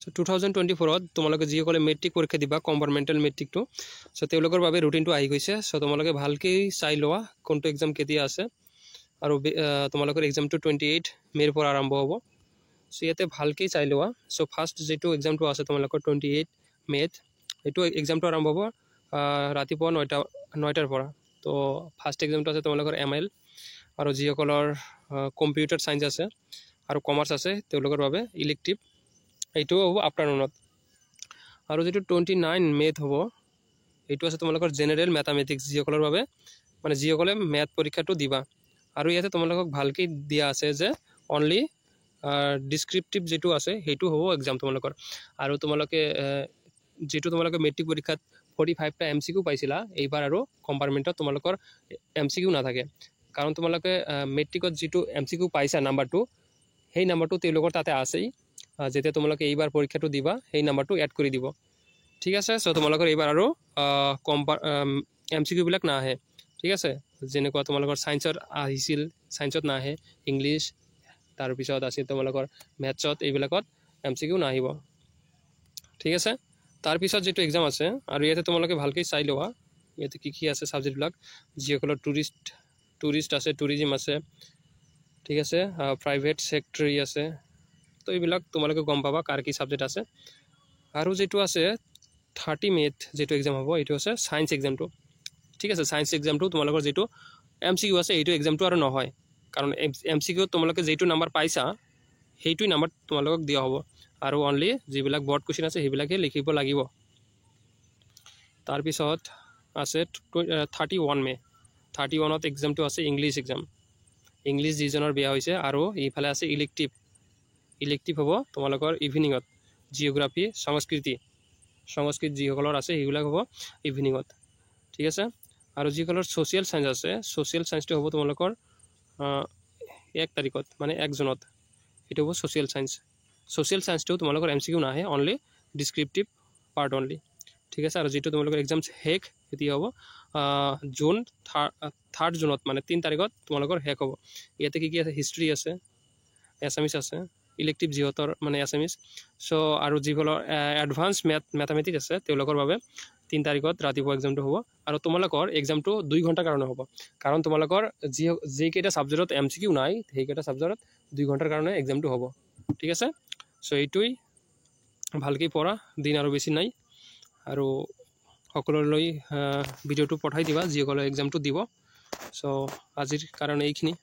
চ' 2024ত তোমালোকে যিসকলে মেট্ৰিক পৰীক্ষা দিবা, কম্পাৰ্টমেণ্টেল মেট্ৰিকটো, চ' তেওঁলোকৰ বাবে ৰুটিনটো আহি গৈছে। চ' তোমালোকে ভালকৈ চাই লোৱা কোনটো এক্সাম কেতিয়া আছে আৰু তোমালোকৰ এক্সামটো 28 মে'ৰ পৰা আৰম্ভ হ'ব। চ' ইয়াতে ভালকৈ চাই লোৱা। চ' ফাৰ্ষ্ট যিটো এক্সামটো আছে তোমালোকৰ 28 মে'ত, সেইটো এক্সামটো আৰম্ভ হ'ব ৰাতিপুৱা 9টাৰ পৰা। তো ফাৰ্ষ্ট এক্সামটো আছে তোমালোকৰ এম এল আৰু যিসকলৰ কম্পিউটাৰ ছায়েন্স আছে আৰু কমাৰ্চ আছে, তেওঁলোকৰ বাবে ইলেক্টিভ, এইটোও হ'ব আফটাৰনুনত। আৰু যিটো 29 মে'ত হ'ব, এইটো আছে তোমালোকৰ জেনেৰেল মেথামেটিক্স, যিসকলৰ বাবে মানে যিসকলে মেথ পৰীক্ষাটো দিবা। আৰু ইয়াতে তোমালোকক ভালকৈ দিয়া আছে যে অনলি ডিছক্ৰিপটিভ যিটো আছে, সেইটো হ'ব এক্সাম তোমালোকৰ। আৰু তোমালোকে যিটো তোমালোকে মেট্ৰিক পৰীক্ষাত 45টা এম চি কিউ পাইছিলা, এইবাৰ আৰু কম্পাৰ্টমেণ্টত তোমালোকৰ এম চি কিউ নাথাকে। কাৰণ তোমালোকে মেট্ৰিকত যিটো এম চি কিউ পাইছা নাম্বাৰটো, সেই নাম্বাৰটো তেওঁলোকৰ তাতে আছেই। যেতিয়া তোমালোকে এইবাৰ পৰীক্ষাটো দিবা, সেই নাম্বাৰটো এড কৰি দিব, ঠিক আছে? চ' তোমালোকৰ এইবাৰ আৰু এম চি কিউবিলাক নাহে, ঠিক আছে? যেনেকুৱা তোমালোকৰ ছায়েন্সত আহিছিল, ছায়েন্সত নাহে, ইংলিছ, তাৰপিছত আছিল তোমালোকৰ মেথছত, এইবিলাকত এম চি কিউ নাহিব, ঠিক আছে? তাৰপিছত যিটো এক্সাম আছে, আৰু ইয়াতে তোমালোকে ভালকৈ চাই লোৱা ইয়াতে কি কি আছে ছাবজেক্টবিলাক। যিসকলৰ টুৰিষ্ট আছে, টুৰিজিম আছে, ঠিক আছে, প্ৰাইভেট ছেক্ৰেটাৰী আছে। তো এইবিলাক তোমালোকে গম পাবা কাৰ কি ছাবজেক্ট আছে। আৰু যিটো আছে 30 মে'ত যিটো এক্সাম হ'ব, এইটো আছে ছায়েন্স এক্সামটো, ঠিক আছে? ছায়েন্স এক্সামটো তোমালোকৰ যিটো এম চি কিউ আছে, এইটো এক্সামটো আৰু নহয়। কাৰণ এম চি কিউত তোমালোকে যিটো নাম্বাৰ পাইছা, সেইটোৱে নাম্বাৰ তোমালোকক দিয়া হ'ব আৰু অনলি যিবিলাক বৰ্ড কুৱেশ্যন আছে, সেইবিলাকে লিখিব লাগিব। তাৰপিছত আছে 31 মে'। 31ত এক্সামটো আছে ইংলিছ এক্সাম, ইংলিছ যিজনৰ বেয়া হৈছে। আৰু এইফালে আছে ইলেক্টিভ। ইলেক্টিভ হ'ব তোমালোকৰ ইভিনিঙত। জিঅ'গ্ৰাফী, সংস্কৃত যিসকলৰ আছে, সেইবিলাক হ'ব ইভিনিঙত, ঠিক আছে? আৰু যিসকলৰ ছ'চিয়েল ছায়েন্স আছে, ছ'চিয়েল ছায়েন্সটো হ'ব তোমালোকৰ 1 তাৰিখত, মানে 1 জুনত। এইটো হ'ব ছ'চিয়েল ছায়েন্স। ছ'চিয়েল ছায়েন্সটো তোমালোকৰ এম চি কিউ নাহে, অনলি ডিছক্ৰিপটিভ পাৰ্ট অনলি, ঠিক আছে? আৰু যিটো তোমালোকৰ এক্সাম শেষ এতিয়া হ'ব জুন 3rd জুনত, মানে 3 তাৰিখত তোমালোকৰ শেষ হ'ব। ইয়াতে কি কি আছে? হিষ্ট্ৰী আছে, এছামিছ আছে, ইলেক্টিভ যিহঁতৰ মানে এছামিছ। চ' আৰু যিসকলৰ এডভান্স মেথামেটিক্স আছে, তেওঁলোকৰ বাবে 3 তাৰিখত ৰাতিপুৱা এক্সামটো হ'ব। আৰু তোমালোকৰ এক্সামটো 2 ঘণ্টাৰ কাৰণে হ'ব। কাৰণ তোমালোকৰ যিকেইটা ছাবজেক্টত এম চি কিউ নাই, সেইকেইটা ছাবজেক্টত 2 ঘণ্টাৰ কাৰণে এক্সামটো হ'ব, ঠিক আছে? চ' এইটোৱেই, ভালকৈ পঢ়া, দিন আৰু বেছি নাই। আৰু সকলোলৈ ভিডিঅ'টো পঠাই দিবা যিসকলে এক্সামটো দিব। চ' আজিৰ কাৰণে এইখিনি।